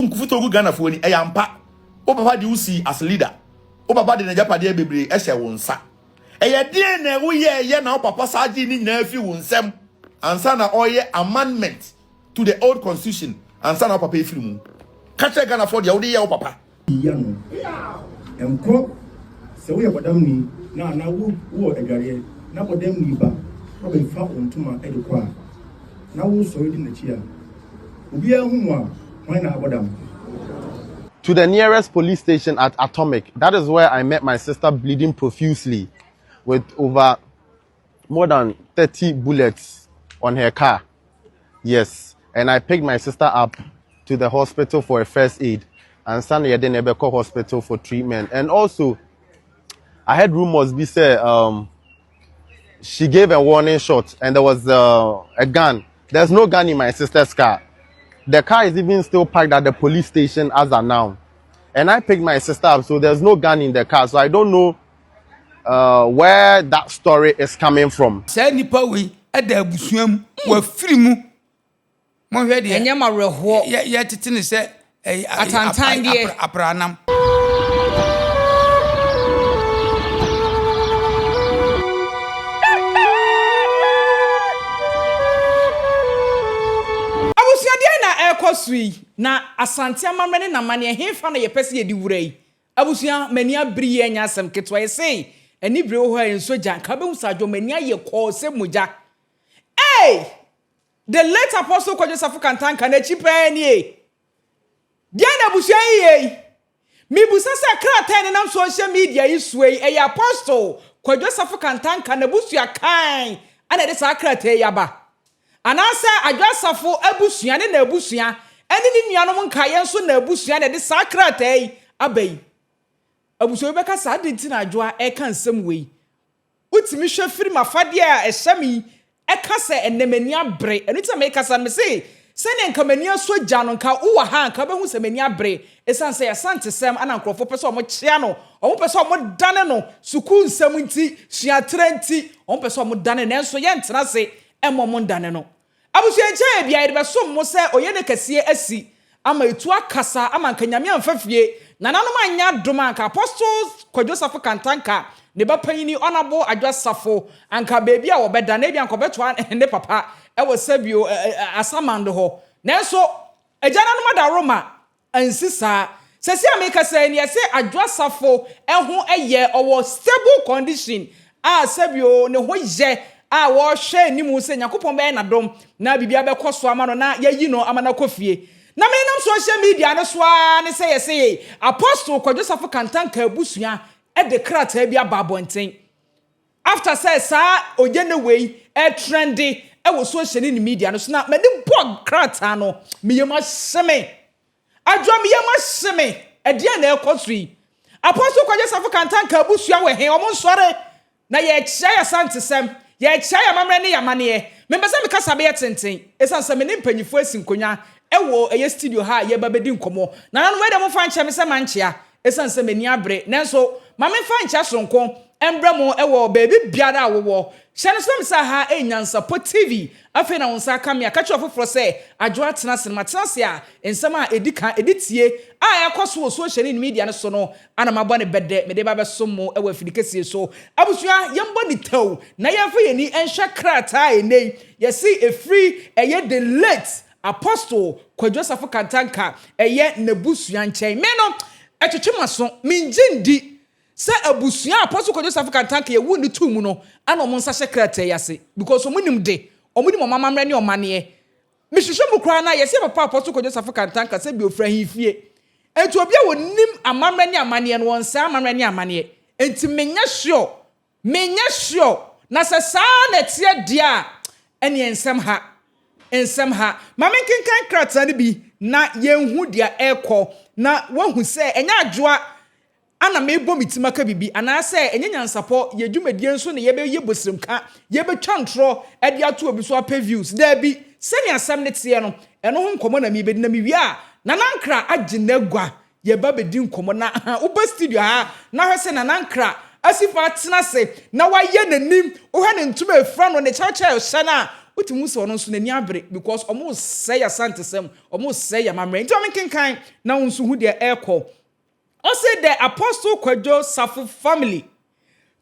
Nkufutuo gu Ghanafoɔ ani, ɛyɛ ampa. Wo papa de wo sii as leader. Wo papa de n'agyapadeɛ bebree hyɛɛ wo nsa. Ɛyɛ deɛn na woyɛɛyɛ na wo papa saa gyee ne nyinaa firi wo nsam ansa na ɔreyɛ amendment to the old constitution ansa na wo papa refiri mu? Ka kyerɛ Ghanafoɔ deɛ wode yɛɛ wo papa. Yi ano. Nkɔ sɛ woyɛ bɔdamni na anaa wo wowɔ adwareɛ na bɔdamni ba na ɔbɛfa wo ntoma de kɔ a, na wosɔre di n'akyi a, obiara hu mo a, hwan na abɔ dam? To the nearest police station at Atomic. That is where I met my sister bleeding profusely with over more than 30 bullets on her car. Yes, and I picked my sister up to the hospital for a first aid and sent her to hospital for treatment. And also, I heard rumors be say um, she gave a warning shot and there was uh, a gun. There's no gun in my sister's car. The car is even still parked at the police station as of now. And I picked my sister up, so there's no gun in the car. So I don't know uh, where that story is coming from. Saa nipa wei da abusua mu, wafiri mu. Monhwɛ deɛ. Ɛnyɛ ma werɛhoɔ. Yɛ yɛtete ne sɛ ɛyɛ Atantan deɛ. Apranam. Abusua deɛn na ɛrekɔ so yi? Na Asante amammerɛ ne n'amanneɛ hefa na yɛpɛ sɛ yɛde wura yi? Abusua, m'ani abere yie ɛnyɛ asɛm ketewa. Yɛse anibere wɔ hɔ a ɛnsɔ gya, nka wobɛhu sɛ adwo m'ani ayɛ kɔɔ sɛ mogya. Ei! The late Apostle Kwadwo Safo Kantanka n'akyi pɛɛ nie. Deɛn na abusua yi yɛ yi? Mebisa sɛ krataa a ɛnenam social media yi soɔ yi, ɛyɛ Apostle Kwadwo Safo Kantanka n'abusua kann na ɛde saa krataa yi aba? Anaasɛ Adwo Asafo abusua ne n'abusua ne ne nuanom nkaeɛ nso n'abusua na ɛde saa krataa yi aba yi? Abusua bi bɛka sɛ adɛn nti na Adwoa reka nsɛm wei? Wotumi hwɛ firi m'afadeɛ a ɛhyɛ me yi ka sɛ ɛnnɛ m'ani abere. Ɛno nti na mekasa no, mese sɛdeɛ nka m'ani asɔ gya no, nka wowɔ ha a nka wobɛhu sɛ m'ani abere. Ɛsiane sɛ Asantesɛm na nkurɔfoɔ pɛ sɛ wɔkyea no, wɔpɛ sɛ wɔdane no, sukuu nsɛm nti, suaterɛ nti, wɔpɛ sɛ wɔdane no, nanso yɛntena ase mma wɔndane no. Abusua nkyɛn bia yɛde bɛsom mo sɛ oye ne kɛseɛ asi ama etu akasa ama anka Nyame amfa fie nananom anyɛ adom a anka Apostle Kwadwo Safo Kantanka ne ba panyini Honourable Adwoa Safo anka baabi a wɔbɛda no ebia anka ɔbɛtoa ne papa wɔ sɛbio Asamando hɔ nanso Agya nanom adaworoma Ansi saa. Sɛsei a mekasa yi no yɛse Adwo Asafo ho yɛ, ɔwɔ stable condition a sɛbio ne ho yɛ a wɔhwɛ anim sɛ Nyankopɔn bɛyɛ n'adom na biribiara bɛkɔ so ama no na yɛayi no ama no akɔ fie. Na menam social media no so ara ne sɛ yɛse Apostle Kwadwo Safo Kantanka abusua de krataa bi aba abɔnten after sɛ saa ogyene wei ɛretrɛnde wɔ social ne media no so na m'ani bɔ krataa no me yam ahye me. Adwoa me yam ahye me, ɛdeɛn na ɛrekɔ so yi? Apostle Kwadwo Safo Kantanka abusua wɔ he? Wɔn nsɔre na yɛrekyea yɛn Asantesɛm, yɛrekyea yɛn amammerɛ ne yɛn amaneɛ. Mempɛ sɛ me kasa bɛyɛ tenten, ɛsiane sɛ me ne mpanyinfoɔ asi nkonnwa wɔ ɛyɛ studio ha a yɛreba bɛdi nkɔmmɔ. Nananom wei deɛ momfa nkyɛ me sɛ mankyea, ɛsiane sɛ m'ani abere. Nanso ma memfa nkyea soronko mbrɛ mo wɔ baabi biara a wowɔ. Hyɛ no so na me sɛ ha ɛyɛ Nyansapɔ TV. Afei na wo nsa aka me a, ka kyerɛ ɔfoforɔ sɛ, Adwoa tena ase na matena ase a nsɛm a ɛdi kan, ɛdi tie a ɛkɔ so wɔ social ne media no so no ana mabɔ no bɛdɛ mede ba bɛsom mo wɔ afidi kɛseɛ so. Abusua, yɛmbɔ no tɛw na yɛmfa yɛn ani nhwɛ krataa a ɛnnɛ yi yɛse ɛfiri ɛyɛ the late Apostle Kwadwo Safo Kantanka ɛyɛ n'abusua nkyɛn. Me no, ɛtwetwe m'aso, mengye ndi Sɛ abusua a Apostle Kwadwo Safo Kantanka yɛ woo no too mu no ana ɔmo nsa hyɛ krataa yi ase because ɔmo nim de, ɔmo nim ɔmo amammerɛ ne ɔmaneɛ. Me hwehwɛ mu koraa no a yɛse yɛ papa Apostle Kwadwo Safo Kantanka sɛ bi ofiri ahenfie. Enti obi a onim amammerɛ ne amaneɛ no ɔnsɛe amammerɛ ne amaneɛ. Enti menyɛ sure, menyɛ sure, na sɛ saa ara na ɛteɛ deɛ a ɛneɛ nsɛm ha, nsɛm ha. Ma menkenkan krataa no bi na yɛnhu deɛ ɛrekɔ na woahu sɛ ɛnyɛ adwoa Ana merebɔ me tirim aka biribi? Anaasɛ ɛnyɛ nyansapɔ, yɛn dwumadie nso na yɛbɛyɛ bosremka, yɛbɛtwa ntorɔ de ato obi so apɛ views? Daabi, sɛnea asɛm no teɛ no, ɛno ho nkɔmmɔ na merebɛdi, na mewie a, Nana Ankrah agye n'agua, yɛreba abɛdi nkɔmmɔ. Na woba studio ha na hwɛ sɛ Nana Ankrah asi fa atena ase na wayɛ n'anim, wohwɛ ne ntoma a ɛfira no, ne kyɛwkyɛw a ɔhyɛ no a, Wotumi hu sɛ ɔno nso n'ani abere because ɔmo sɛe Asantesɛm, ɔmo sɛe amammerɛ. Nti ɔmo nkenkan na wo nso hu deɛ ɛrekɔ. Ɔse the Apostle Kwadwo Safo family,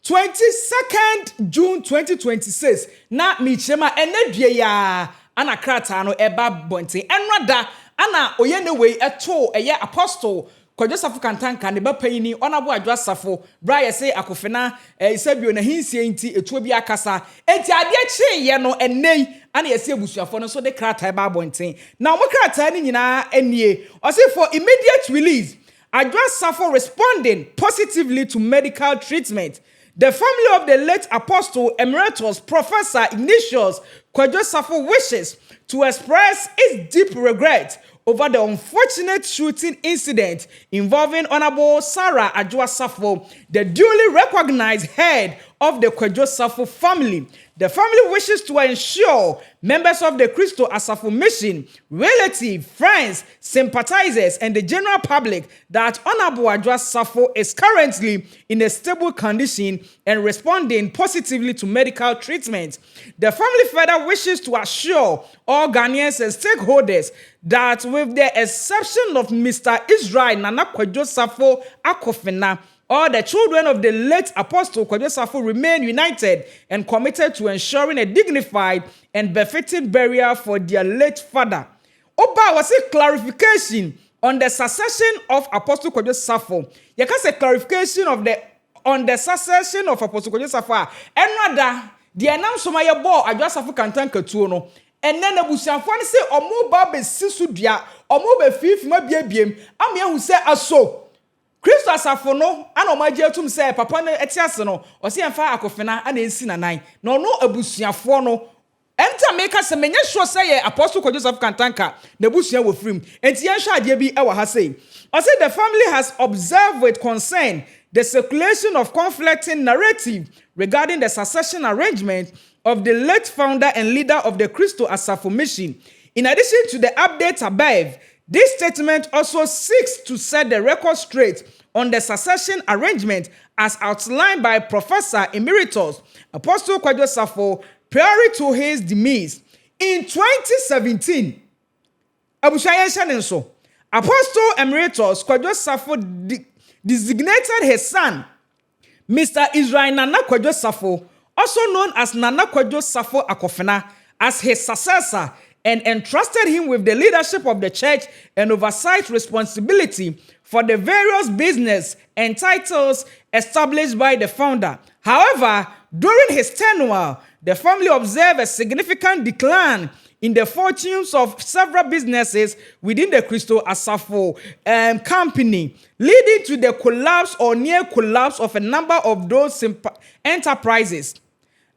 22nd June 2026, na mekyerɛ mu a ɛnɛ dua yi ara ana krataa no ɛba bɔnten. Ɛnora da ana oyɛ ne wei ɛtoo ɛyɛ Apostle Kwadwo Safo Kantanka ne ba panyini Ɔnabo Adwo Asafo berɛ a yɛse akofena sɛbio n'ahensie nti etuo bi akasa. Enti adeɛ kyeeɛ no ɛnnɛ yi ana yɛse abusuafoɔ no nso de krataa ba abɔnten. Na wɔn krataa no nyinaa nie. Ɔse for immediate release, Adwo Asafo responding positively to medical treatment. The family of the late Apostle Emeritus Professor Ignatius Kwadwo Safo wishes to express its deep regret over the unfortunate shooting incident involving Honorable Sarah Adwoa Safo, the duly recognized head of the Kwadwo Safo family. The family wishes to ensure members of the Christo Asafo Mission, relatives, friends, sympathizers, and the general public that Honorable Adwoa Safo is currently in a stable condition and responding positively to medical treatment. The family further wishes to assure all Ghanaians and stakeholders that, with the exception of Mr. Israel Nana Kwadwo Safo Akofena, all the children of the late Apostle Kwadwo Safo remain united and committed to ensuring a dignified and befitting burial for their late father. Oba was a clarification on the succession of Apostle Kwadwo Safo. Yɛka sɛ clarification of the on the succession of Apostle Kwadwo Safo a, ɛno ada deɛ ɛnam so ma yɛbɔɔ Adwo Asafo Kantanka tuo no, ɛnɛ n'abusuafoɔ no sɛ ɔmo ba bɛsi so dua, ɔmo bɛfiifim abiebiem ama ehu sɛ aso Kristo Asafo no ana ɔmo agye atum sɛ papa no ɛte ase no, ɔsɛ yɛmfa akofena ana esi nanan na ɔno abusuafoɔ no. Ɛnti a meka sɛ menyɛ sure sɛ yɛ Apostle Kwadwo Safo Kantanka n'abusua wɔ firim. Nti yɛnhwɛ adeɛ bi ɛwɔ ha sei. Ɔsɛ the family has observed with concern the circulation of conflicting narrative regarding the succession arrangement of the late founder and leader of the Christo Asafo Mission. In addition to the updates above, this statement also seeks to set the record straight on the succession arrangement as outlined by Professor Emeritus Apostle Kwadwo Safo prior to his demise. In 2017, abusua, yɛnhyɛ ne nso, Apostle Emeritus Kwadwo Safo designated his son, Mr. Israel Nana Kwadwo Safo, also known as Nana Kwadwo Safo Akofena, as his successor and entrusted him with the leadership of the church and oversight responsibility for the various business and titles established by the founder. However, during his tenure, the family observed a significant decline in the fortunes of several businesses within the Christo Asafo company, leading to the collapse or near collapse of a number of those enterprises.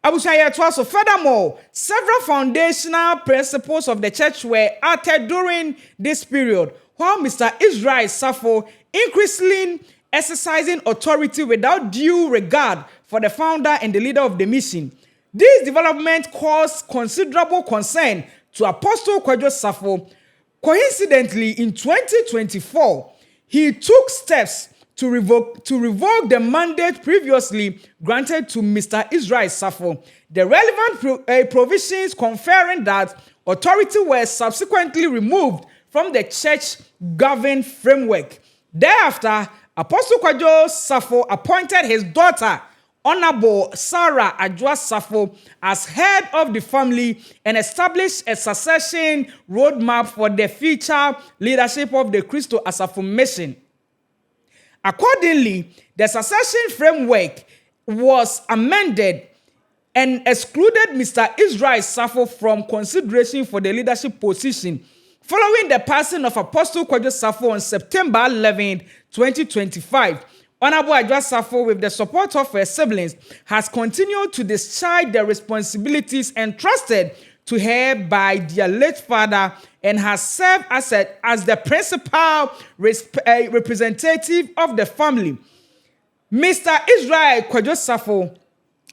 Abusua, yɛtoa so. Furthermore, several foundational principles of the church were altered during this period, while Mr. Israel Safo increasingly exercising authority without due regard for the founder and the leader of the mission. This development caused considerable concern to Apostle Kwadwo Safo. Coincidentally, in 2024, he took steps to revoke the mandate previously granted to Mr. Israel Safo. The relevant provisions conferring that authority were subsequently removed from the church governed framework. Thereafter, Apostle Kwadwo Safo appointed his daughter, Honorable Sarah Adwoa Safo, as head of the family and established a succession roadmap for the future leadership of the Christo Asafo Mission. Accordingly, the succession framework was amended and excluded Mr. Israel Safo from consideration for the leadership position. Following the passing of Apostle Kwadwo Safo on September 11, 2025, Honorable Adwoa Safo, with the support of her siblings, has continued to discharge the responsibilities entrusted to her by their late father and has served as the principal representative of the family. Mr. Israel Kwadwo Safo,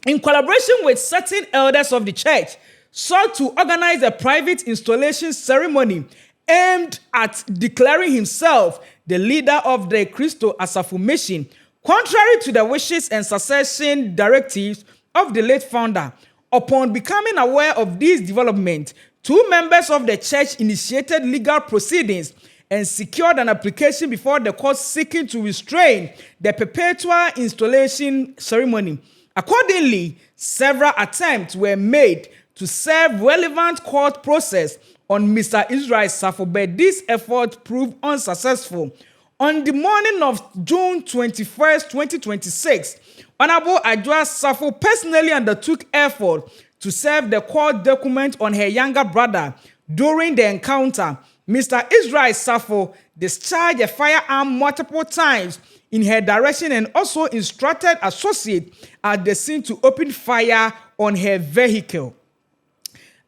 in collaboration with certain elders of the church, sought to organize a private installation ceremony aimed at declaring himself the leader of the Christo Asafo Mission, contrary to the wishes and succession directives of the late founder. Upon becoming aware of these developments, two members of the church initiated legal proceedings and secured an application before the court seeking to restrain the perpetual installation ceremony. Accordingly, several attempts were made to serve relevant court process on Mr. Israel Safo, but this effort proved unsuccessful. On the morning of June 21st, 2026, Honorable Adwoa Safo personally undertook effort to serve the court document on her younger brother. During the encounter, Mr. Israel Safo discharged a firearm multiple times in her direction and also instructed associate at the scene to open fire on her vehicle.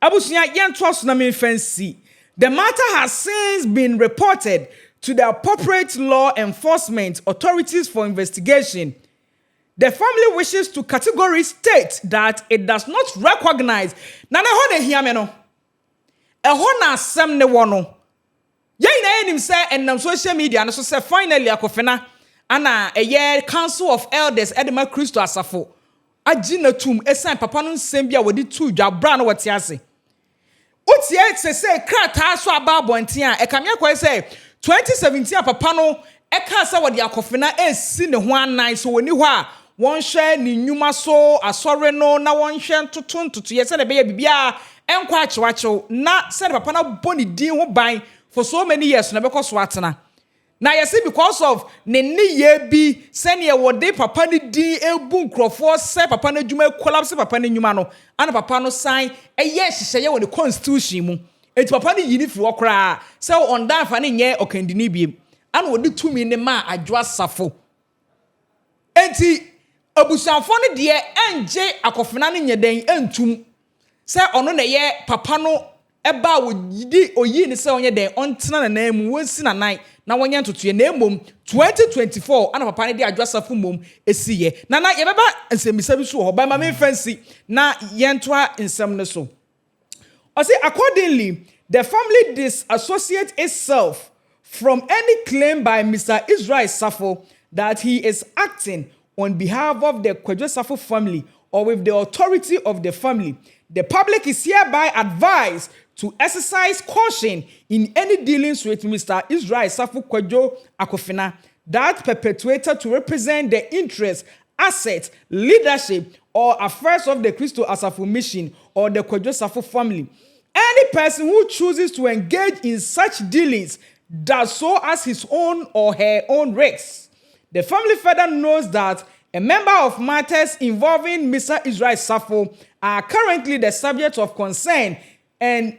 Abusua, yɛntoa so na memfa nsi. The matter has since been reported to the appropriate law enforcement authorities for investigation. The family wishes to categorically state that it does not recognize. Na na ɛhɔ na ehia me no. Ɛhɔ na asɛm ne wɔ no. Yɛn nyinaa yɛnim sɛ ɛnam social media no so sɛ finally Akofena ana ɛyɛ Council of Elders ɛde ma Kristo Asafo agye n'atum ɛsan papa no nsɛm bi a wɔde tu dwa bra no wɔte ase. Wotie sese krataa so aba abɔnten a ɛkame akɔyɛ sɛ 2017 a papa no ɛka sɛ wɔde Akofena esi ne ho anan so wɔni hɔ a wɔnhwɛ ne nnwuma so asɔre no na wɔnhwɛ ntoto ntotoyɛ sɛdeɛ ɛbɛyɛ biribiara ɛnkɔ akyewakyew na sɛdeɛ papa no abɔ ne din ho ban for so many years na ɛbɛkɔ so atena. Na yɛsi because of ne nneyɛɛ bi sɛnea wɔde papa no din ebu nkurɔfoɔ sɛ papa no adwuma collapse papa no nnwuma no ana papa no san ɛyɛ nhyehyɛeɛ wɔ ne constitution mu eti papa no yi ne firi hɔ koraa sɛ ɔnda afa ne nyɛ ɔkandini biem ana wɔde tumi ne ma Adwoa Safo. Eti abusuafoɔ no deɛ ɛngye Akɔfena no nyɛ dɛn ɛntum sɛ ɔno na ɛyɛ papa no ɛba a wɔdi oyi ne sɛ ɔnyɛ dɛn ɔntena nanan mu wɔnsi nanan na wɔnyɛ ntotoeɛ. Na mmom 2024 ana papa no de Adwoa Safo mmom esi yɛ. Nana, yɛbɛba nsɛmmisa bi so wɔ hɔ bɛma memfa nsi na yɛntoa nsɛm no so. Ɔsɛ accordingly, the family disassociate itself from any claim by Mr. Israel Safo that he is acting on behalf of the Kwadwo Safo family or with the authority of the family. The public is hereby advised to exercise caution in any dealings with Mr. Israel Safo Kwadwo Akofena that perpetuated to represent the interests, assets, leadership, or affairs of the Christo Asafo Mission or the Kwadwo Safo family. Any person who chooses to engage in such dealings does so as his own or her own risk. The family further knows that a number of matters involving Mr. Israel Safo are currently the subject of concern and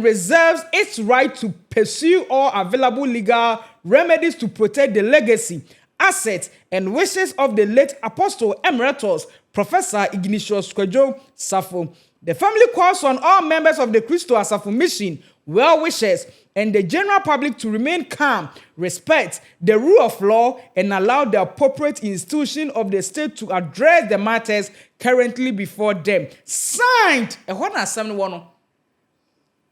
reserves its right to pursue all available legal remedies to protect the legacy, assets, and wishes of the late Apostle Emeritus Professor Ignatius Kwadwo Safo. The family calls on all members of the Christo Asafo Mission, well wishers, and the general public to remain calm, respect the rule of law, and allow the appropriate institution of the state to address the matters currently before them. Signed, ɛhɔ na asɛm no wɔ no.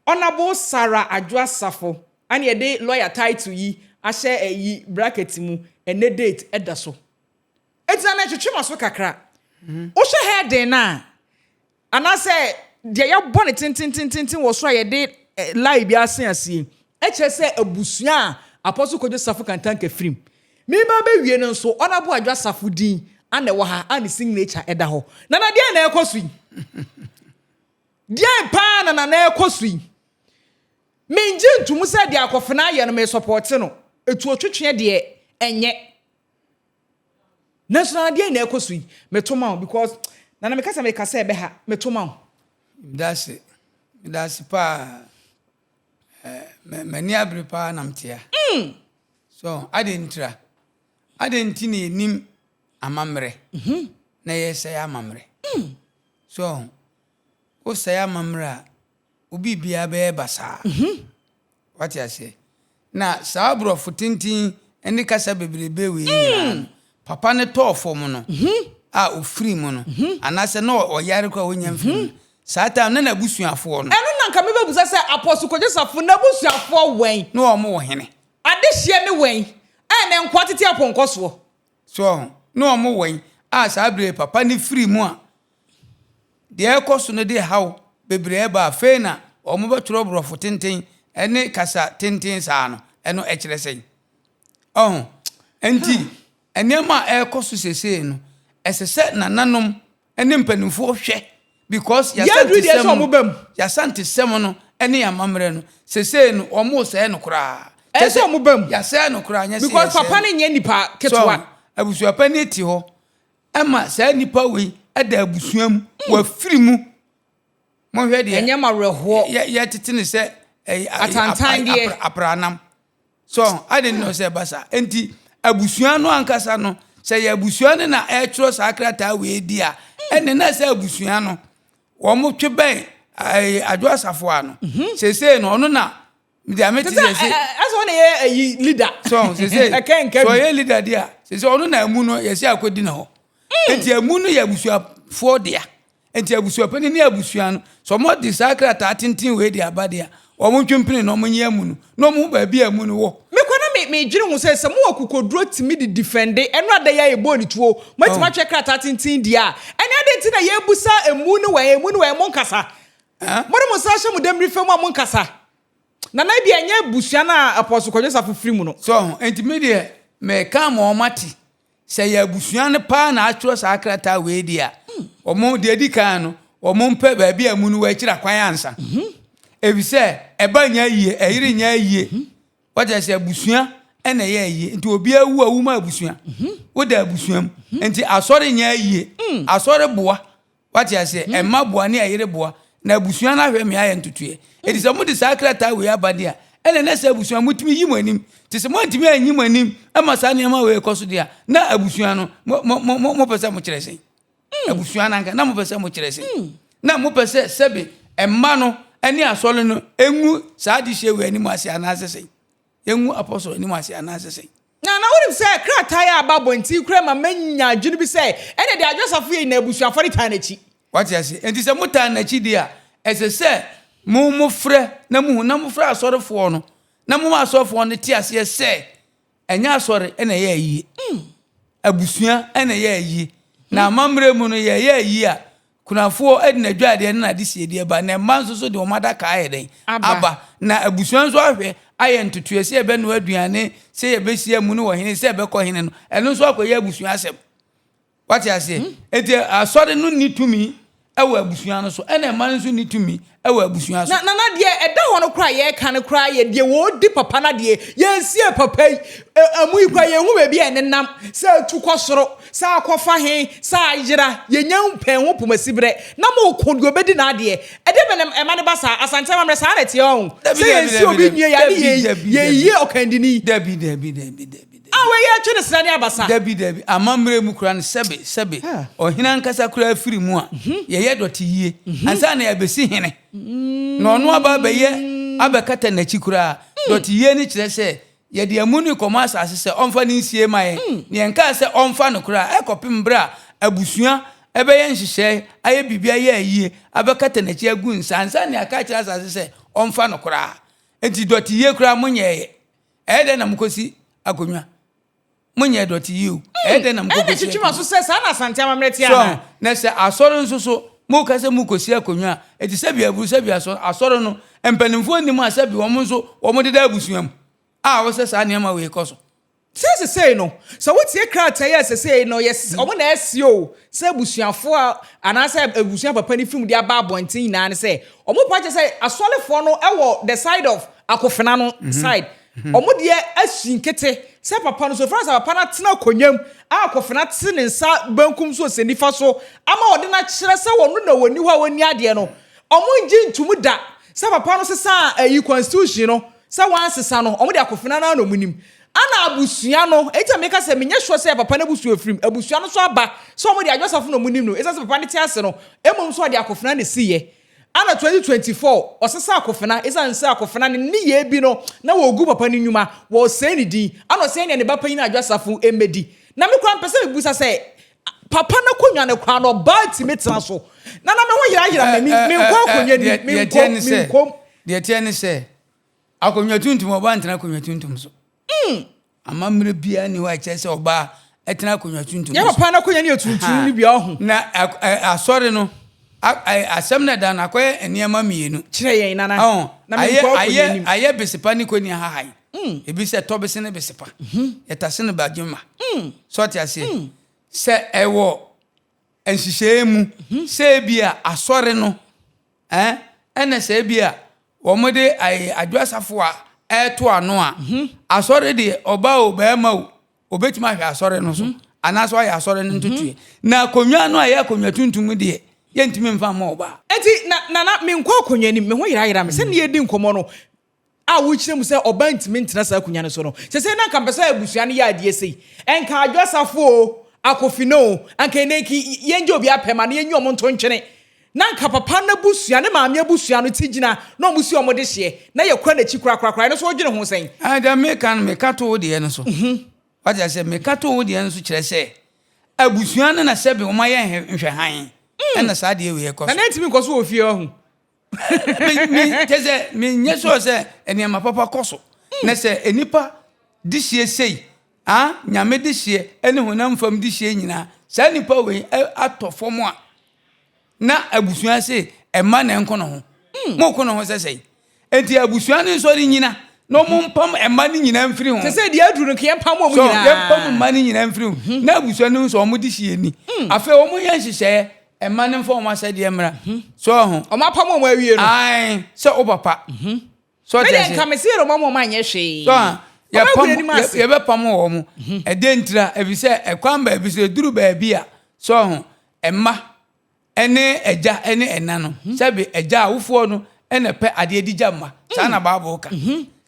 Honorable Sarah Adwoa Safo, ɛna yɛde lawyer title yi ahyɛ ɛyi bracket mu, ɛnɛ date ɛda so. Eti na ɛtwitwi ma so kakra. Wohwɛ heading na anaasɛ deɛ yɛbɔ ne tentententen wɔ so a yɛde line bi ase aseɛ ɛkyerɛ sɛ abusua a Apostle Kwadwo Safo Kantanka firim mmarima bɛwie no nso Honorable Adwoa Safo din ana ɛwɔ ha a ne signature ɛda hɔ. Nana, deɛ na ɛkɔ so yi, deɛ paa na nana ɛkɔ so yi, mengye ntom sɛ deɛ Akɔfena ayɛ no mesɔpɔte no etu otwetwe deɛ ɛnyɛ. Nanso nana, deɛ na ɛkɔ so yi, meto ma wo because nana mekasa mekasa ɛbɛ ha meto ma wo. Medase, medase paa. M'ani abere paa nam tea so ade ntira ade nti na yɛnim amammerɛ na yɛsɛe amammerɛ so wosɛe amammerɛ a obi biara bɛyɛ basaa. Wate aseɛ? Na saa aborɔfo tenten ne kasa bebrebe wei nyinaa no, papa ne tɔɔ fam no a ofiri mu no anaasɛ na ɔyare kɔ a ɔnya mfiri mu no, saa time na n'abusuafoɔ no Ɛno na nka mebɛbusa sɛ Apostle Kwadwo Safo n'abusuafoɔ wɛn? Na wɔn wɔ hene? Adehyeɛ ne wɛn ɛna nkoa tete apɔnkɔ soɔ? So na wɔn wɔ yi a saa bere papa ne firi mu a Deɛ ɛrekɔ so no de haw bebree reba. Afei na wɔbɛtwerɛ borɔfo tenten ne kasa tenten saa no, ɛno ɛkyerɛ sɛn? Ɔho? Enti, nneɛma a ɛrekɔ so seesei no, ɛsɛ sɛ nananom ne mpanimfoɔ hwɛ because Yɛaduru deɛ sɛ wɔn ba mu. Y'asantesɛm no ne y'amammerɛ no, seesei no, wɔresɛe no koraa. Ɛsɛ sɛ wɔn ba mu. Yɛasɛe no koraa, nyɛ sɛ Because yɛresɛe papa no. no nyɛ nipa So, ketewa. abusuapanin te hɔ, Ɛma saa nipa wei da abusua mu, wafiri mu. Monhwɛ deɛ. Ɛnyɛ ma werɛhoɔ. Yɛ yɛtete ne sɛ ɛyɛ Atantan deɛ. apranam. So adi ne sɛ ɛba saa. Nti abusua no ankasa no, sɛ yɛ abusua no na ɛretwerɛ saa krataa wei di a, ɛne na sɛ abusua no wɔn twe bɛn Adwo Asafo ano. Seesei no ɔno na Deɛ mete sɛ se. Ɛsɛ ɔna yɛ ayi leader. So sese sɛ ɔyɛ leader di a sese ɔno na emu no yɛsi akɔdi ne hɔ. Nti emu no yɛ abusuafoɔ dea. Nti abusuapanin ne abusua no sɛ wɔn de saa krataa tenten wei de aba deɛ wɔn ntwe mpene na wɔn nyi amu no na wɔn ho baabi a amu no wɔ. Mekɔ na me medwene ho sɛ sɛ mowɔ akokoduro tumi de defende ɛno ada yi a yɛbɔɔ ne tuo moatumi atwerɛ krataa tenten deɛ a ɛne adɛn nti na yɛbusa emu no wɔ emu no wɔ monkasa. Mode mo nsa ahyɛ mo demmire fam a monkasa. Nana ebia ɛnyɛ abusua no a Apostle Kwadwo Safo firi mu no. So ho? Enti me deɛ, mereka ama wɔate, sɛ ɛyɛ abusua no paa na atwerɛ saa krataa wei deɛ a, wɔn, deɛ ɛdi kan no, wɔmpɛ baabi a amu no wɔ akyiri akwan ansa. Ɛfiri sɛ, ɛba nyɛ ayie, ɛyere nyɛ ayie. Wate aseɛ? Abusua na ɛyɛ ayie. Nti obiara wu a, wu ma abusua. Woda abusua mu. Nti asɔre nyɛ ayie. Asɔre boa. Wate aseɛ? Hmm. Ɛmma boa ne ɛyere boa, na abusua no ahwɛ me ayɛ ntotoeɛ. Enti sɛ mode saa krataa wei aba deɛ a, ɛnna na sɛ abusua motumi yi mo anim. Nti sɛ moantumi anyi mo anim ma saa nneɛma wei kɔ so deɛ a, na abusua no, mo, mo, mo, mo, mopɛ sɛ mokyerɛ sɛn? Hmm. Abusua no anka, na mopɛ sɛ mokyerɛ sɛn? Hmm. Na mopɛ sɛ sɛbe mma no ne asɔre no ngu saa adehyeɛ wei anim ase anaasɛ sɛn? Yɛngu apɔsol anim ase anaasɛ sɛn? Na na wonim sɛ krataa yi a aba abɔnten koraa ma manya adwene bi sɛ ɛnna deɛ Adwo Asafo yɛ nyinaa abusuafoɔ no taa n'akyi. Wate ase? Enti sɛ motaa n'akyi deɛ a, ɛsɛ sɛ mo mofrɛ na mohu, na mofrɛ asɔrefoɔ no, na moma asɔrefoɔ no te aseɛ sɛ ɛnyɛ asɔre na ɛyɛ ayie. Abusua na ɛyɛ ayie. Na amammerɛ mu no, yɛyɛ ayie a, Kunafoɔ de n'adwadeɛ ne n'adesiedeɛ ba, na mma nso so de wɔn adaka ayɛ dɛn? Aba. Na abusua nso ahwɛ ayɛ ntotoeɛ sɛ yɛbɛnoa aduane, sɛ yɛbɛsi amu no wɔ hene, sɛ yɛbɛkɔ hene no, ɛno nso akɔyɛ abusua asɛm. Wate aseɛ? Enti asɔre no nni tumi wɔ abusua no so, ɛna mma no nso nni tumi wɔ abusua so. Na na na deɛ ɛda hɔ no koraa a yɛreka no koraa yɛ deɛ wɔredi papa no adeɛ. Yɛnsiee papa yi. Amu yi koraa yɛnhu baabi a ɛnenam, sɛ atu kɔ soro, sɛ akɔfa he, sɛ ayera. Yɛnnya mpɛn ho pomasiberɛ. Na mooko deɛ ɔbɛdi n'adeɛ. Ɛdeɛ bɛn na ɛma no ba saa? Asante amammerɛ saa na ɛteɛ ɔho? Dabi, Sɛ dabi, yɛnsie dabi, obi dabi, nwie yɛ a ne dabi, yɛyi dabi, yɛyie dabi. ɔkandini. Dabi, dabi, dabi, dabi, dabi. A wei yɛtwe no srɛ ne abasa. Dabi, dabi. Amammerɛ mu koraa no, sɛbe, sɛbe, ɔhene ankasa koraa firi mu a, yɛyɛ dɔte yie ansa na yɛabɛsi hene. Na ɔno aba abɛyɛ abɛkata n'akyi koraa. Dɔte yie no kyerɛ sɛ yɛde amu no rekɔma asase sɛ ɔmfa no nsie ma yɛn. Na yɛnkaa sɛ ɔmfa no koraa ɛkɔpem berɛ a abusua ɛbɛyɛ nhyehyɛe ayɛ biribi ayɛ ayie abɛkata n'akyi agu nsa ansa na yɛaka akyerɛ asase sɛ ɔmfa no koraa. Enti dɔte yie koraa monyɛeɛ. Ɛyɛ dɛn na mokɔsi akonnwa? Monyɛɛ dɔte yie o. Ɛyɛ dɛn na Ɛna mokɔkɔsi kyekye m'aso akonnwa? sɛ saa na Asante amammerɛ teɛ So anaa? na sɛ asɔre nso so moka sɛ mokɔsi akonnwa a, ɛte sɛ bi aburu sɛ bi asɔre, asɔre no mpanimfoɔ nnim a sɛ bi wɔn nso wɔdeda abusua mu a wɔsɛ saa nneɛma wei kɔ so. Sɛ sesei no, sɛ wotie krataa yi a sesei no yɛ wɔn na ɛse o, sɛ abusuafoɔ a anaasɛ abusua papa no firi mu de aba abɔnten nyinaa ne sɛ, wɔn pa kyerɛ sɛ asɔrefoɔ no wɔ the side of akofena no side. Wɔn deɛ asi nkete sɛ papa no so, ɛfiri sɛ papa no atena akonnwa mu a akofena te ne nsa benkum so ɔsɛ nifa so ama ɔde no akyerɛ sɛ ɔno na ɔni hɔ a ɔnni adeɛ no. Wɔn ngye ntum da sɛ papa no sesaa ayi constitution no sɛ wansesa no, wɔn de akofena no ara na wɔn nim. Ana abusua no, enti na meka sɛ menyɛ sure sɛ papa no abusua firim, abusua no nso aba sɛ wɔn de Adwo Asafo na wɔn nim no, esiane sɛ papa no te ase no, mmom nso ɔde akofena na esiiɛ. Ana 2024, ɔsesa akofena, esiane sɛ akofena ne nneyɛɛ bi no na wɔregu papa no nnwuma, wɔresɛe ne din, ana ɔsɛe nea ne ba panyin Adwo Asafo mmɛdi. Na me koraa mepɛ sɛ mebisa sɛ, papa no akonnwa no koraa no ɔbaa tumi tena so? Na na me ho yerayera me, menkɔ akonnwa ni, menkɔ, menkɔ. Deɛ ɛteɛ ne sɛ, Akonnwa tuntum, ɔbaa ntena akonnwa tuntum so. Mm. Amammerɛ biara nni hɔ a ɛkyerɛ sɛ ɔbaa tena akonnwa tuntum so. Yɛ papa no akonnwa no yɛ tuntum no bi ɔho. Na asɔre no, Asɛm no ɛda no akɔyɛ nneɛma mmienu. Kyerɛ yɛn, Nana, na menkɔ akonnwa anim. Ayɛ besepa ne kɔni ahahan. Ebi sɛ tɔbese ne besepa. Yɛtase no badwemma. So ɔte aseɛ? Sɛ ɛwɔ nhyehyɛeɛ mu sɛ ebia asɔre no ɛna sɛ ebia wɔde Adwo Asafo a ɛreto ano a, asɔre deɛ ɔbaa o barima o, Obetumi ahwɛ asɔre no so mhm. anaasɛ wayɛ asɔre no ntotoeɛ. Mhm. Na akonnwa no a ɛyɛ akonnwa tuntum deɛ, yɛntumi mfa mma ɔbaa. Enti na nana menkɔ akonnwa anim, me ho yerayera me. Sɛnea yɛdi nkɔmmɔ no a wokyerɛ mu sɛ ɔbaa ntumi ntena saa akonnwa no so no, sɛsɛ na anka mpɛ sɛ abusua no yɛ adeɛ sei. Ɛnka Adwo Asafo o, Akofina o, anka ɛnɛ nki yɛngye obi apɛ ma no yɛnyi ɔmo nto ntwene. Na anka papa no abusua, ne maame abusua no ti gyina na ɔmo si ɔmo dehyeɛ, na yɛkura n'akyi korakorakora. Ɛno nso wodwene ho sɛn? Ah, deɛ meka no, meka to wo deɛ no so. Wate aseɛ? Meka to wo deɛ no so kyerɛ sɛ, abusua no na sɛbe wɔn ayɛ nhwɛhan, ɛna saa adeɛ wei ɛkɔ so. Na na ɛntumi nkɔ so wɔ fie, wahu. Me, me, kyerɛ sɛ, menyɛ sure sɛ nneɛma papa kɔ so. Na sɛ nnipa dehyeɛ sei, ah, Nyame dehyeɛ ne honam fam dehyeɛ nyinaa, saa nnipa wei atɔ fam a, Na abusua se ɛma na ɛnko ne ho. Mo ko ne ho sɛ sɛn? Enti abusua no nsɔre nyina na ɔmo mpam mma no nyinaa mfiri ho. Sɛ sɛ deɛ aduru no nka yɛmpam wɔn nyinaa. So yɛmpam mma no nyinaa mfiri ho. Na abusua no hu sɛ ɔmo de hyie ni. Afei ɔmo nyɛ nhyehyɛeɛ mma no mfa ɔmo asɛdeɛ mmra. So ɔho? Ɔmo apam wɔn awie no. Ae, sɛ wo papa. So ɔte ase? Nka mese yɛrɛ ɔmo anyɛ hwee. So a yɛpam yɛbɛpam wɔn. Ɛdɛn ntira? Efisɛ ɛkwan baabi so eduru baabi a so ɔho mma ɛne agya ɛne ɛna no sɛbi agya awofoɔ no ɛna pɛ adeɛ di gya mma. Saa na Bible ka.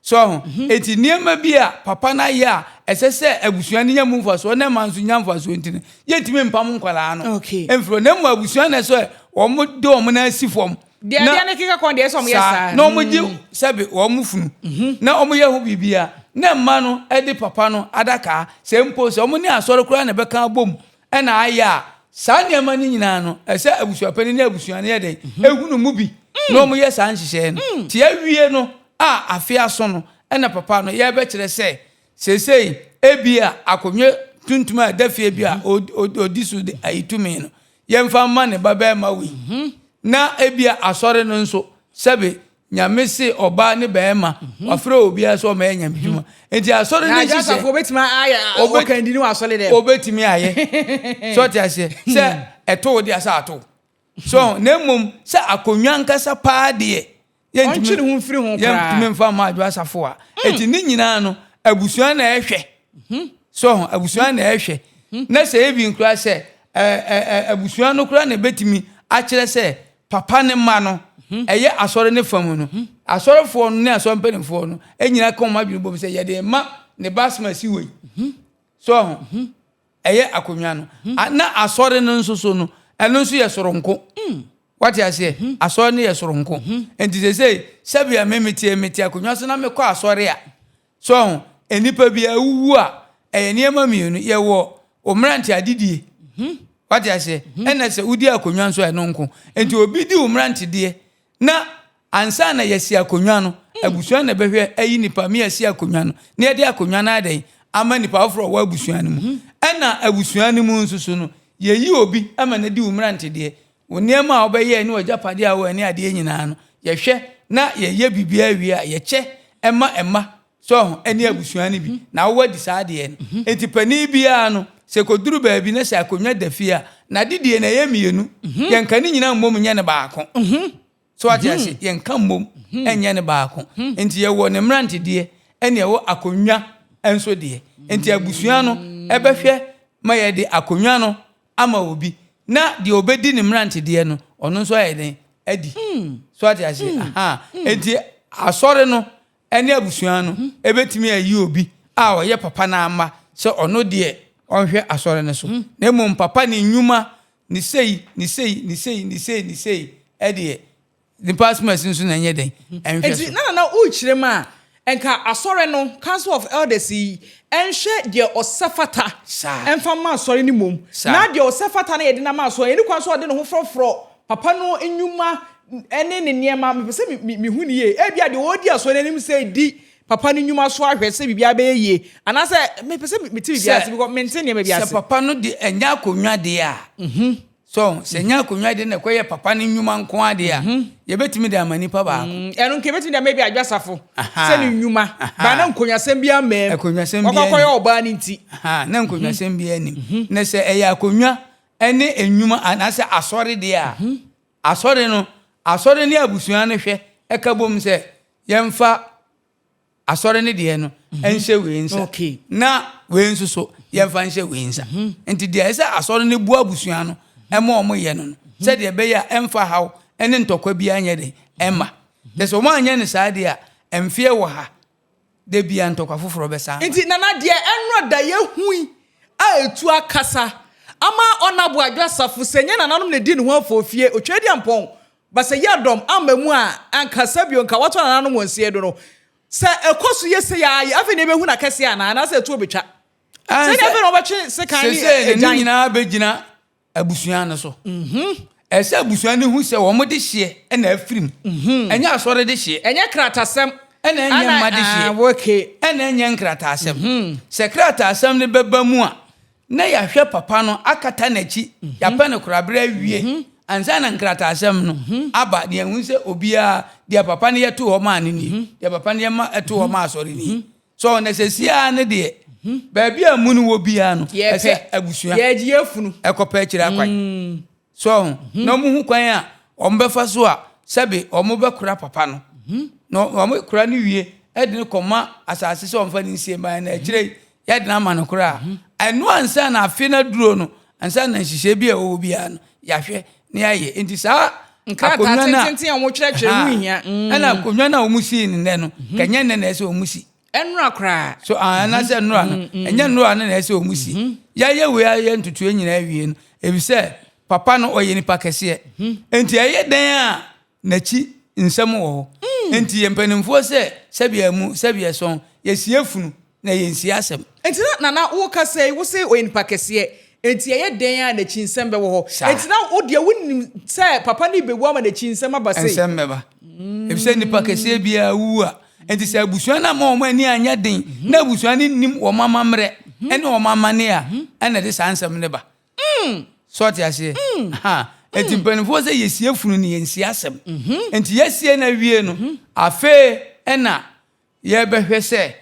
So ɔho eti nneɛma bi a papa no ayɛ a ɛsɛ sɛ abusua no nya mu mfasoɔ na ɛma nso nya mfasoɔ nti no yɛntumi mpam nkwadaa no mfiri hɔ na mmom abusua na ɛsɛ wɔn de wɔn nan si fam. Deɛ adeɛ no keka kɔn deɛ ɛsɛ wɔn yɛ saa. Na wɔn gye sɛbi wɔn funu. Mhm. Na wɔn yɛ ho biribiara. Na mma no de papa no adaka sɛ mpo sɛ wɔn ne asɔre koraa na ɛbɛka abom ɛna ayɛ a saa nneɛma no nyinaa no ɛsɛ abusuapanin ne abusua no yɛ dɛn mhm. ehunu mu bi mm. na wɔn yɛ saa nhyehyɛɛ no. Mm. Te awie no a afe aso no ɛna papa no yɛbɛkyerɛ sɛ seesei ebia akonnwa tuntum a ɛda fie bi a mhm. odi so de ayi tumi no yɛmfa mma ne babarima wei. Na ebia asɔre no nso, sɛbe Nyame se ɔbaa ne barima, wafrɛ obiara sɛ ɔmɛyɛ Nyame dwuma. Nti asɔre no nhyehyɛ. Asafo obetumi ayɛ ɔkandini wɔ asɔre dɛm. Obetumi ayɛ. So ɔte aseɛ sɛ ɛto wo deɛ sɛ ato. So na mmom sɛ akonnwa ankasa paa deɛ Ɔntwe ne ho mfiri ho koraa. Yɛntumi mfa mma Adwo Asafo a. Eti ne nyinaa no, abusua na ɛhwɛ. So ho, abusua na ɛhwɛ. Na sɛ ebi nkura sɛ abusua no koraa na ebetumi akyerɛ sɛ papa ne mma no, ɛyɛ asɔre ne fa mu no, asɔrefoɔ no ne asɔre mpanimfoɔ no nyinaa ka wɔn adwene bom sɛ yɛde ma ne ba asɛm asi wei. So ho. Ɛyɛ akonnwa no. Na asɔre no nso so no, ɛno nso yɛ soronko. Wate aseɛ? Mhm. Asɔre no yɛ soronko. Mhm. Nti seesei sɛbea me meteɛ mete akonnwa so na mekɔ asɔre a, so ho, nnipa bi awuwu a, ɛyɛ nneɛma mmienu. Yɛwɔ wo mmerante adedie. Mhm. Wate aseɛ? Ɛna sɛ wodi akonnwa nso a ɛno nko. Nti obi di wo mmerantedeɛ na ansa na yɛasi akonnwa no, abusua na ɛbɛhwɛ ayi nipa me asi akonnwa no, na yɛde akonnwa no adɛn ama nipa foforɔ a ɔwɔ abusua no mu. Ɛna abusua no mu nso so no, yɛyi obi ama no adi wo mmerantedeɛ. Wo nneɛma a wobɛyɛɛ ne w'agyapadeɛ a wowɔ ne adeɛ nyinaa no, yɛhwɛ na yɛyɛ biribiara wie a, yɛkyɛ ma mma so ho ne abusua no bi, na wowɔ adi saa adeɛ no. Enti panin biara no, sɛ ɛkɔduru baabi na sɛ akonnwa da fie a, n'adedie no ɛyɛ mmienu. Yɛnka ne nyinaa mmom nyɛ no baako. So wate ase? Yɛnka mmom nyɛ no baako. Enti yɛwɔ ne mmerantedeɛ ɛne ɛwɔ akonnwa nso deɛ. Enti abusua no ɛbɛhwɛ ma yɛde akonnwa no ama obi, na deɛ ɔbɛdi ne mmerantedeɛ no, ɔno nso ayɛ dɛn? Adi. So ate aseɛ? Aha. Enti asɔre no ne abusua no ɛbɛtumi ayi obi a ɔyɛ papa no ama sɛ ɔno deɛ ɔnhwɛ asɔre no so. Na mmom papa ne nnwuma, ne sei, ne sei, ne sei, ne sei, ne sei ɛdeɛ, Nipa asomasi nso na ɛnyɛ dɛn? Ɛnhwɛ Enti so. na Nana worekyerɛ mu a, nka asɔre no, Council of Elders yi, nhwɛ deɛ ɔsɛ fata Saa. mfa mma asɔre no mmom. Saa. Na deɛ ɔsɛ fata no yɛde no ama asɔre. Ɛnni kwan sɛ ɔde ne ho frɔfrɔ papa no nnwuma ne ne nneɛma. Mepɛ sɛ me, me, mehu no yie. Ebia deɛ ɔredi asɔre no anim sɛ di papa no nnwuma so ahwɛ sɛ biribiara bɛyɛ yie. Anaasɛ mepɛ sɛ mete biribiara Sɛ, ase because mente nneɛma bi sɛ ase. papa no de ɛnyɛ akonnwa deɛ a, So sɛ nyɛ akonnwa de na ɛkɔyɛ papa no nnwuma nko ara deɛ a, yɛbɛtumi de ama nipa baako. Ɛno nka yɛbɛtumi de ama ebi adwasafo sɛ ne nnwuma, ba na nkonnwasɛm biara mmaa mu. Akonnwasɛm biara Wakɔ akɔyɛ ɔbaa no nti. Na nkonnwasɛm biara nnim. Na sɛ ɛyɛ akonnwa ne nnwuma anaasɛ asɔre deɛ a, asɔre no, asɔre ne abusua no hwɛ ɛka bom sɛ yɛmfa asɔre no deɛ no nhyɛ wei nsa na wei nso so yɛmfa nhyɛ wei nsa. Nti deɛ ɛsɛ asɔre no bu abusua no ɛma wɔn yɛ no no sɛdeɛ ɛbɛyɛ a ɛmfa haw ne ntɔkwa biara nyɛ den ɛma. Kyɛ sɛ wɔn anyɛ no saa deɛ a mfeɛ wɔ ha da biara ntɔkwa foforɔ bɛsan aba. Nti Nana deɛ ɛnora da yɛhui a ɛtu akasa ama Ɔnabo Adwo Asafo sɛ nyɛ nananom na ɛdi ne ho afɔfie Otweaduampɔn Basayɛ dɔm amma mu a, anka sɛbio nka wɔato anananom wɔn sie do no. Sɛ ɛkɔ so yɛ sei ara yi, afei na yɛbɛhu n'akɛseɛ anaa? Anaasɛ ɛtoɔ bɛtwa? Sɛdeɛ afei na wɔbɛtwe sekan ne Seesei no, ne agyan. nyinaa bɛgyina abusua no so. Ɛsɛ sɛ abusua no hu sɛ wɔn dehyeɛ na afiri mu. Ɛnyɛ asɔre dehyeɛ. Ɛnyɛ kratasɛm. Ɛna ɛnyɛ mma dehyeɛ. Okay. Ɛna ɛnyɛ nkrataasɛm. Sɛ krataasɛm no bɛba mu a, na yɛahwɛ papa no akata n'akyi, yɛapɛ no koraberɛ awie ansa na nkrataasɛm no aba na yɛahu sɛ obiara deɛ papa no yɛ too hɔ maa no nie, deɛ papa no yɛ ma ɛtoo hɔ maa asɔre nie. So na sɛsi ara no deɛ, baabi a mu no wɔ biara no, ɛsɛ abusua ɛkɔpɛ akyire akwan. So ahu? Na wɔhu kwan a wɔbɛfa so a sɛbe wɔbɛkora papa no. Na wɔkora no wie de no kɔma asase sɛ wɔmfa no nsie mma na akyire yi yɛde no ama no koraa. Ɛno ansa na afe no aduro no, ansa na nhyehyɛe bi a ɛwɔ hɔ biara no, yɛahwɛ na yɛayɛ. Nti saa Nkrataa akonnwa no a tententen a wɔkyerɛkyerɛ ho hia. Ɛna akonnwa no a wɔsii no nnɛ no, kɛnyɛ nnɛ na ɛsɛ wɔsi. Ɛnora koraa. So ah, anaasɛ nnora no, ɛnyɛ nnora no na ɛsɛ wɔn si. Yɛayɛ wei ayɛ ntotoeɛ nyinaa awie no, efisɛ papa no ɔyɛ nipa kɛseɛ. Enti ɛyɛ dɛn a n'akyi nsɛm wɔ hɔ. Enti yɛn mpanimfoɔ sɛ sɛbi amu, sɛbi ɛsɔn, yɛsie funu na yɛnsie asɛm. Enti na Nana wokasa yi, wose ɔyɛ nipa kɛseɛ. Enti ɛyɛ dɛn a n'akyi nsɛm bɛwɔ hɔ? Saa. Enti na wo deɛ wonim sɛ papa no rebɛwu ama n'akyi nsɛm aba sei? Nsɛm bɛba. Efisɛ nipa kɛseɛ biara wu a, enti sɛ abusua no amma wɔn ani anyɛ den na abusua no nnim wɔn amammerɛ ne wɔn amanneɛ a, ɛna ɛde saa nsɛm no ba. So ɔte aseɛ? Ha. Enti mpanimfoɔ sɛ yɛsie funu no yɛnsie asɛm. Enti yɛasie no awie no, afei ɛna Yɛbɛhwɛ sɛ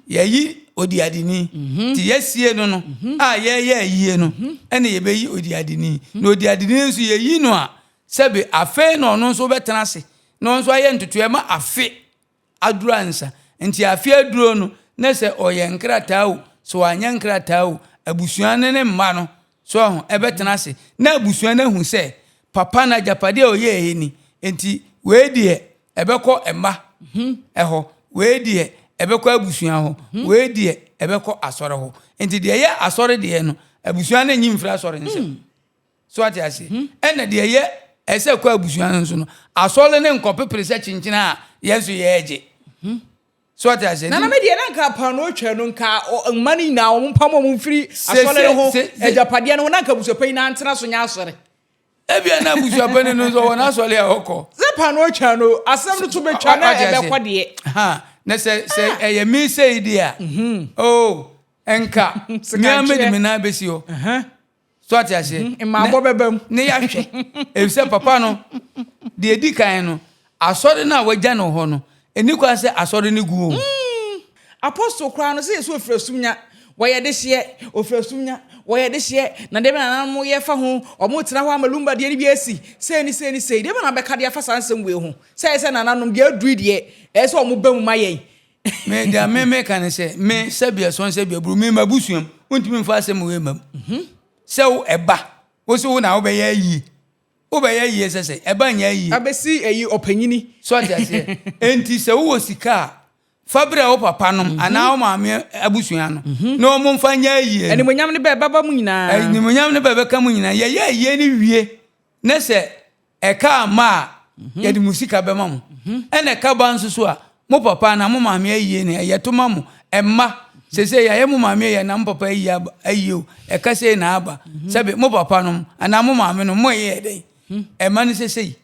yɛayi odiadeni. Nti yɛasie no no a yɛreyɛ ayie no ɛna yɛbɛyi odiadeni. Na odiadeni nso yɛyi no a, sɛbe afei na ɔno nso bɛtena ase na ɔno nso ayɛ ntotoeɛ ma afe aduru ansa. Nti afe aduro no na sɛ ɔyɛ nkrataa o, sɛ wanyɛ nkrataa o, abusua no ne mma no so ahu, ɛbɛtena ase na abusua no ahu sɛ papa no agyapadeɛ a ɔyɛeɛ ni. Nti wei deɛ Ɛbɛkɔ mma hɔ, wei deɛ ɛbɛkɔ abusua hɔ, wei deɛ ɛbɛkɔ asɔre hɔ. Nti deɛ ɛyɛ asɔre deɛ no, abusua no nyi mfiri asɔre nsam. So ate aseɛ? Ɛna deɛ ɛyɛ ɛsɛ kɔ abusua no nso no, asɔre no nkɔpepere sɛ kyenkyene a yɛn nso yɛregye. So ate aseɛ? Nana me deɛ na nka paanoo twa no nka mma no nyinaa wɔn mpam wɔn mfiri asɔre no ho agyapadeɛ no ho na nka abusuapanyin no antena so nyɛ asɔre. Ebia na abusuapanin no nso wɔ n'asɔre a ɔkɔ. Sɛ paanoo twa no, asɛm no to betwa na ɛbɛkɔ deɛ. Na sɛ sɛ ah. ɛyɛ me sei deɛ a, mhm. oh, nka mmea mede me nan bɛsi hɔ. So ate aseɛ? Mhm, mmaabɔ bɛba mu. Ne yɛahwɛ. Efisɛ papa no, deɛ edi kan no, asɔre no a wagya no hɔ no, ɛni kwan sɛ asɔre no gu o. Mm. Apostle koraa no sɛ yɛsɛ ofiri asum nya wɔyɛ dehyeɛ ofiri asum nya wɔyɛ dehyeɛ na deɛ bɛ nananom yɛ fa ho wɔn tena hɔ ama lumba deɛ no bi asi sei ne sei ne sei deɛ bɛ na bɛka de afa saa nsɛm wei ho sɛ ɛsɛ nananom deɛ aduru deɛ ɛyɛ sɛ wɔn ba mu ma yɛn. Me deɛ me meka ne sɛ me sɛbi ɛsɔn sɛbi aburu me ma busuam wontumi mfa asɛm wei ma mu mhm. sɛ wo ɛba wo so wo na wobɛyɛ ayie Wobɛyɛ ayie sɛ sɛ ɛba nyɛ ayie. Abɛsi ayi ɔpanyini. So ate aseɛ? Enti sɛ wowɔ sika a, fa brɛ wo papa nom mhm. anaa wo maame abusua no mhm. na wɔn mfa nyɛ ayie no. Animuonyam no bɛba mu nyinaa. Animuonyam no bɛbɛka mu nyinaa. Yɛyɛ ayie no wie ne sɛ ɛka ama a mhm. yɛde mo sika bɛma mo. Ɛna ɛka ba nso so a mo papa anaa mo maame ayie no yɛto ma mo mma. Seesei yɛayɛ mo maame ayi anaa mo papa ayi aba ayi o, ɛka sei na aba. Sɛbe mo papa nom anaa mo maame nom mo yɛɛ dɛn? Ɛma no sɛ sei.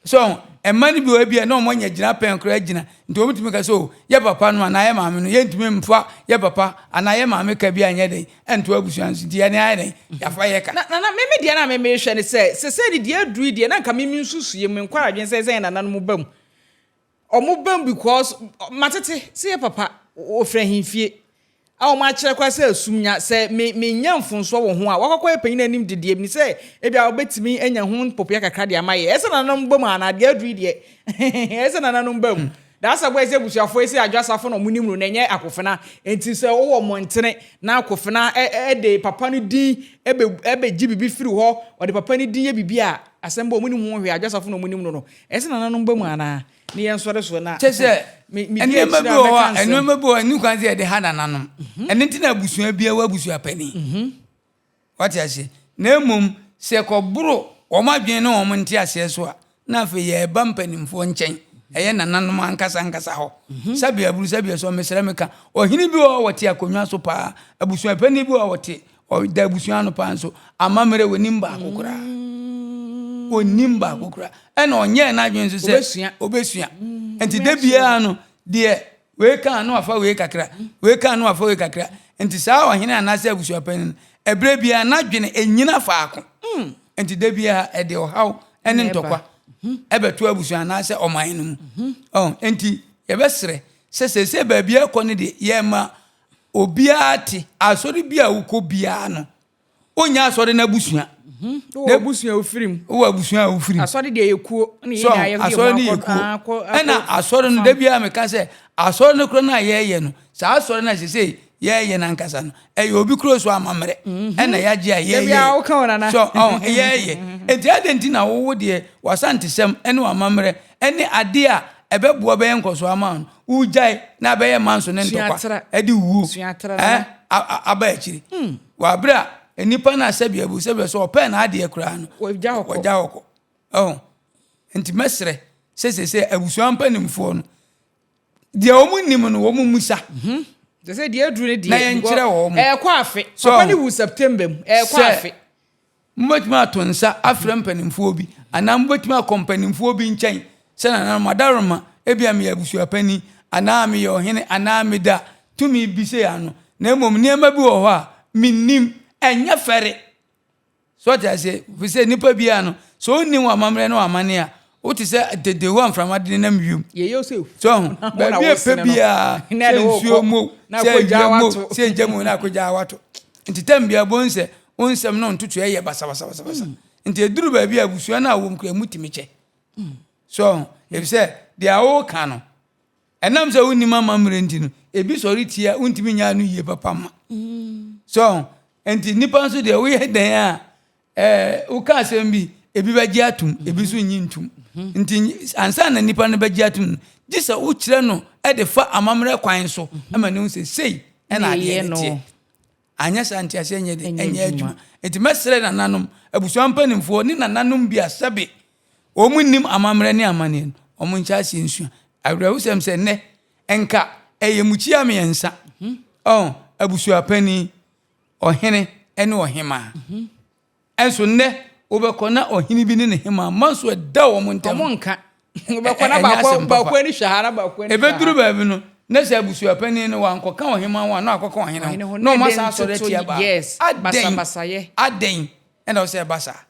So ɔho? Mma no bi wɔ hɔ ebia na wɔanya gyinapɛn koraa agyina, nti wɔtumi ka sɛ, oh, yɛ papa no anaa yɛ maame no, yɛntumi mfa yɛ papa anaa yɛ maame ka bi anyɛ dɛn nto abusua no so, nti yɛne ayɛ dɛn, yɛafa yɛ ka. Na, nana, me me deɛ na me mehwɛ ne sɛ, sesei ne deɛ aduru yi deɛ, na nka me me nsusuiɛ mu, me nkɔ adwene sɛ sɛ yɛn nananom ba mu, Ɔmo bam because matete sɛ yɛ papa ɔfiri ahemfie a ɔmo akyerɛ koraa sɛ asum nya sɛ me me nya mfonsoɔ wɔ ho a wakɔkɔ yɛ panyin anim de deɛ mini sɛ ebi a ɔbɛtumi anya ho mpopoeɛ kakra de ama yɛ ɛsɛ nananom bam anaa deɛ aduru yi deɛ ɛsɛ nananom bam daa sɛ bɔyɛ sɛ abusuafoɔ yi sɛ adwo asafo na ɔmo nim no na ɛnyɛ akofena nti sɛ wowɔ mmɔntene na akofena ɛde papa no din ɛbɛ ɛbɛgye biribi firi hɔ ɔde papa no din yɛ biribi a asɛm bɔ ɔmo nim ho hwee adwo asafo na ɔmo nim no no Ɛsɛ nananom ba mu anaa? Ne yɛn nsɔre so na Kyɛ sɛ, me medi nneɛma akyire bi a wɔ hɔ mɛka a, nsɛm. nneɛma bi wɔ hɔ a, ɛnni kwan sɛ yɛde ha nananom. Ɛno nti na abusua biara wɔ abusua panin. Wate aseɛ? Na mmom, sɛ ɛkɔboro wɔn adwene ne wɔn nteaseɛ so a, na afei yɛreba mpanimfoɔ nkyɛn, ɛyɛ nananom ankasa ankasa hɔ. Sɛbea aburu, sɛbea so, mesrɛ meka, ɔhene bi wɔ hɔ a ɔte akonnwa so paa, abusua panin bi wɔ hɔ a ɔte Ɔda abusua ano paa nso amammerɛ ɔnim baako koraa. Ɔnim baako koraa. Ɛna ɔnyɛɛ n'adwene nso sɛ ɔbɛsua. Nti da biara no deɛ wei kaa no afa wei kakra, wei kaa no afa wei kakra. Nti saa ɔhene anaasɛ abusuapanin no, ɛberɛ biara n'adwene ɛnyina faako. Nti da biara ɛde ɔhaw ne ntɔkwa ɛbɛto abusua anaasɛ ɔman no mu. Nti yɛbɛsrɛ sɛ seesei baabi ɛkɔ no deɛ yɛma Obiara te asɔre bi a wokɔ biara no, wonyɛ asɔre no abusua. Mhm. Wowɔ abusua a wofiri mu. Wowɔ abusua a wofiri mu. Asɔre deɛ yɛ kuo. So asɔre no yɛ kuo. Ɛna asɔre no da biara meka sɛ asɔre no korɔ no a yɛyɛ no saa asɔre no a sesei yɛyɛ no ankasa no ɛyɛ obi kuro so amammerɛ mhm. ɛna yɛagye a yɛyɛ so yɛyɛ nti adɛn nti na wowo deɛ wasantesɛm ɛne wamammerɛ ɛne adeɛ a ɛbɛboa bɛyɛ nkɔsoɔ ama no wogyae na abɛyɛ manso ne ntɔkwa ɛde wuo aba akyiri hmm. wɔ abere a nnipa no a sɛbi abu sɛbi sɛ ɔpɛɛ n'adeɛ koraa no wɔgya hɔ kɔ ɛho nti mɛsrɛ sɛ sɛ sɛ abusua mpanimfoɔ no deɛ wɔn nim no wɔn musa. Mhm. sɛ deɛ aduru ne deɛ na yɛnkyerɛ wɔn ɛɛkɔ afe papa ne wu september mu ɛɛkɔ afe. Mobɛtumi ato nsa afrɛ mpanimfoɔ bi anaa mobɛtumi akɔ mpanimfoɔ bi nkyɛn sɛ nananom adaworoma, ebia meyɛ abusuapanin anaa meyɛ ɔhene anaa meda tumi bi sei ano, na mmom nneɛma bi wɔ hɔ a mennim. Ɛnyɛ fɛre. So ɔte aseɛ? Ɛfiri sɛ nnipa biara no, sɛ ɔnnim w'amammerɛ ne w'amanneɛ a, wote sɛ dedeho a mframa de nenam wiem. So ho, baabi a ɛpɛ biara, sɛ nsuo mu, sɛ awia mu, sɛ gya mu, na akɔgya wato. Nti tam biara bohu sɛ wo nsɛm no ntotoeɛ yɛ basabasabasa. Nti ɛduru baabi a abusua no a wɔm kura mu tumi kyɛ. So ho, efisɛ deɛ woka no, ɛnam sɛ wonnim amammerɛ nti no, ebi sɔre tia wontumi nyɛ ano yie papa ma. So ho, nti nnipa nso deɛ woyɛ dɛn a ɛɛ woka asɛm bi, ebi bɛgye atum, ebi nso nyi ntum. Nti ansa na nipa no bɛgye atum no, gye sɛ wokyerɛ no de fa amammerɛ kwan so ma ne ho sɛ sei ɛna adeɛ no teɛ. Anyɛ saa nteaseɛ nyɛ den, ɛnyɛ adwuma. Enti mɛsrɛ nananom, abusua mpanimfoɔ ne nananom bi a sɛbe wɔn nnim amammerɛ ne amanneɛ no, wɔn nhyɛ aseɛ nsua. Awerɛhosɛm sɛ nnɛ, nka ɛyɛ mukyia mmiɛnsa, ɔn, abusuapanin, ɔhene ne ɔhemaa. Nso nnɛ, wobɛkɔ na ɔhene bi ne ne hemmaa mma nso ɛda wɔn ntam. Wɔn nka. Wobɛkɔ na baako baako ani hwɛ ha na baako ani hwɛ ha. Ebeduru baabi no, na sɛ abusuapanin no wankɔka ɔhemmaa ho a, na wakɔka ɔhene ho. Na wɔn asan asɔre atia baako. Yes, basabasayɛ. Adɛn ɛna ɔsɛ ɛba saa?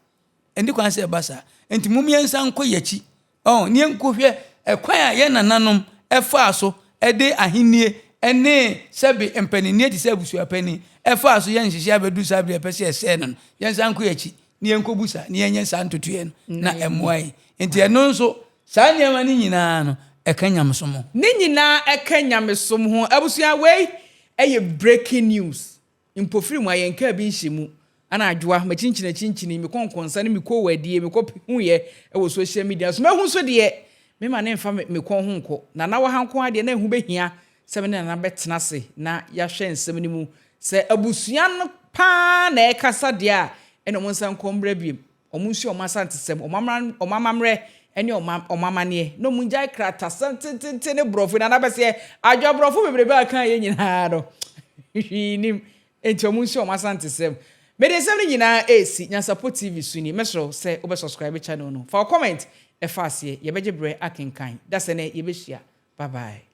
Ɛnni kwan sɛ ɛba saa. Nti mom yɛnsan nkɔ yɛn akyi. Ɔn, ne yɛnkɔhwɛ ɛkwan a yɛn nananom faa so de ahennie ne sɛbe mpaninnie te sɛ abusuapanin faa so yɛ nhyehyɛɛ abɛduru saa berɛ a yɛpɛ sɛ yɛsɛe no no. Yɛnsan nkɔ yɛn akyi na yɛnkɔbu saa na yɛnyɛ saa ntotoeɛ no na ɛmmoa yɛn. Nti ɛno nso, saa nneɛma no nyinaa no, ɛka nyamesom ho. Ne nyinaa ɛka nyamesom ho. Abusua, wei yɛ breaking news. Mpofirim a yɛn kaa bi nhyɛ mu. Ana adwoa, makyinkyini akyinkyini, me kɔnkɔnsa ne me kowadie, mekɔ huiɛ wɔ social media so. Mahu nso deɛ, me ma ne mfa me kɔn ho nkɔ. Nana wɔ ha nko ara deɛ, na ɛho bɛhia sɛ me ne Nana bɛtena ase na yɛahwɛ nsɛm no mu. Sɛ abusua no pa ara na ɛrekasa deɛ a, ɛnna wɔnsan nkɔ mmra bio. Wɔnsua wɔn asantesɛm, wɔn amammerɛ ne wɔn amanneɛ, na wɔngyae kratasɛm tententen ne borɔfo yi. Nana Bɛseɛ, adwo aborɔfo bebrebe a ɛka yɛn nyinaa no, hwee nnim. Enti wɔnsua wɔn asantesɛm. Mede nsɛm no nyinaa resi Nyansapɔ TV so ni. Mɛsrɛ wo sɛ wobɛ subscribe channel no. Fa wo comment ɛfa aseɛ. Yɛbɛgye berɛ akenkan. Dasɛ nɛ yɛbɛhyia. Bye bye.